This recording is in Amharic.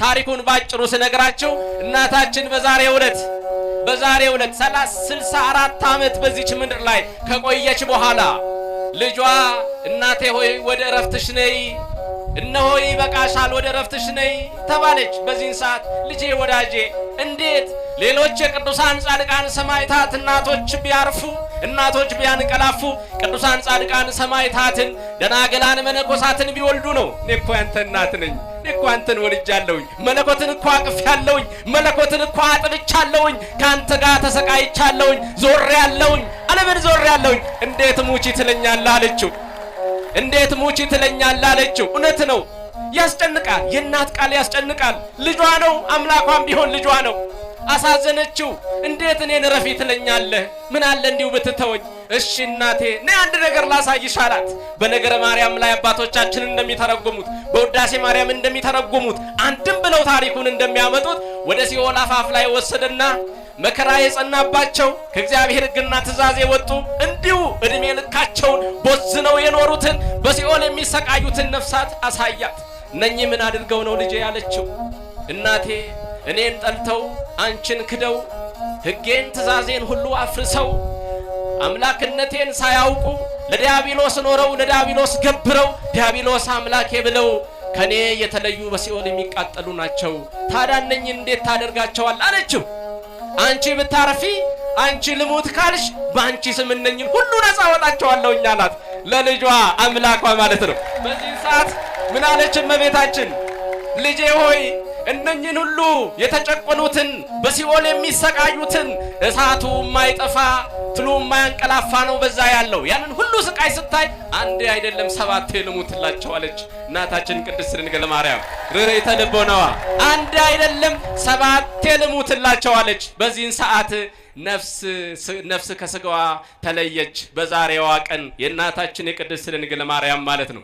ታሪኩን ባጭሩ ስነግራችሁ እናታችን በዛሬው ዕለት 64 ዓመት በዚች ምድር ላይ ከቆየች በኋላ ልጇ እናቴ ሆይ ወደ እረፍትሽ ነይ፣ እነሆ ይበቃሻል፣ ወደ እረፍትሽ ነይ ተባለች። በዚህን ሰዓት ልጄ ወዳጄ እንዴት ሌሎች የቅዱሳን ጻድቃን ሰማዕታት እናቶች ቢያርፉ፣ እናቶች ቢያንቀላፉ፣ ቅዱሳን ጻድቃን ሰማዕታትን ደናግላን መነኮሳትን ቢወልዱ ነው። እኔ እኮ ያንተ እናት ነኝ። እኔ እኮ አንተን ወልጃለሁኝ። መለኮትን እኮ አቅፌያለሁኝ። መለኮትን እኮ አጥብቻለሁኝ። ከአንተ ጋር ተሰቃይቻለሁኝ። ዞሬያለሁኝ። ዓለምን ዞሬያለሁኝ። እንዴት ሙቺ ትለኛለህ አለችው። እንዴት ሙቺ ትለኛለህ አለችው። እውነት ነው፣ ያስጨንቃል። የእናት ቃል ያስጨንቃል። ልጇ ነው፣ አምላኳም ቢሆን ልጇ ነው። አሳዘነችው። እንዴት እኔን ረፊ ትለኛለህ? ምን አለ እንዲሁ ብትተወኝ። እሺ እናቴ ነይ አንድ ነገር ላሳይሽ አላት። በነገረ ማርያም ላይ አባቶቻችን እንደሚተረጉሙት፣ በውዳሴ ማርያም እንደሚተረጉሙት፣ አንድም ብለው ታሪኩን እንደሚያመጡት ወደ ሲኦል አፋፍ ላይ ወሰደና መከራ የጸናባቸው፣ ከእግዚአብሔር ሕግና ትእዛዝ የወጡ፣ እንዲሁ ዕድሜ ልካቸውን ቦዝነው የኖሩትን፣ በሲኦል የሚሰቃዩትን ነፍሳት አሳያት። እነኚህ ምን አድርገው ነው ልጄ ያለችው። እናቴ እኔን ጠልተው፣ አንቺን ክደው፣ ሕጌን ትእዛዜን ሁሉ አፍርሰው፣ አምላክነቴን ሳያውቁ ለዲያብሎስ ኖረው፣ ለዲያብሎስ ገብረው፣ ዲያብሎስ አምላኬ ብለው ከኔ የተለዩ በሲኦል የሚቃጠሉ ናቸው። ታዲያ እነኝህን እንዴት ታደርጋቸዋል አለችው። አንቺ ብታርፊ፣ አንቺ ልሙት ካልሽ በአንቺ ስም እነኝን ሁሉ ነፃ አወጣቸዋለሁኝ አላት። ለልጇ አምላኳ ማለት ነው። በዚህ ሰዓት ምን አለች እመቤታችን? ልጄ ሆይ እነኝን ሁሉ የተጨቆኑትን፣ በሲኦል የሚሰቃዩትን፣ እሳቱ የማይጠፋ ትሉ የማያንቀላፋ ነው በዛ ያለው። ያንን ሁሉ ስቃይ ስታይ አንዴ አይደለም ሰባቴ ልሙትላቸው አለች። እናታችን ቅድስት ድንግል ማርያም ርኅራኄ ልቦናዋ አንዴ አይደለም ሰባቴ ልሙትላቸው አለች። በዚህን ሰዓት ነፍስ ከስጋዋ ተለየች። በዛሬዋ ቀን የእናታችን የቅድስት ድንግል ማርያም ማለት ነው።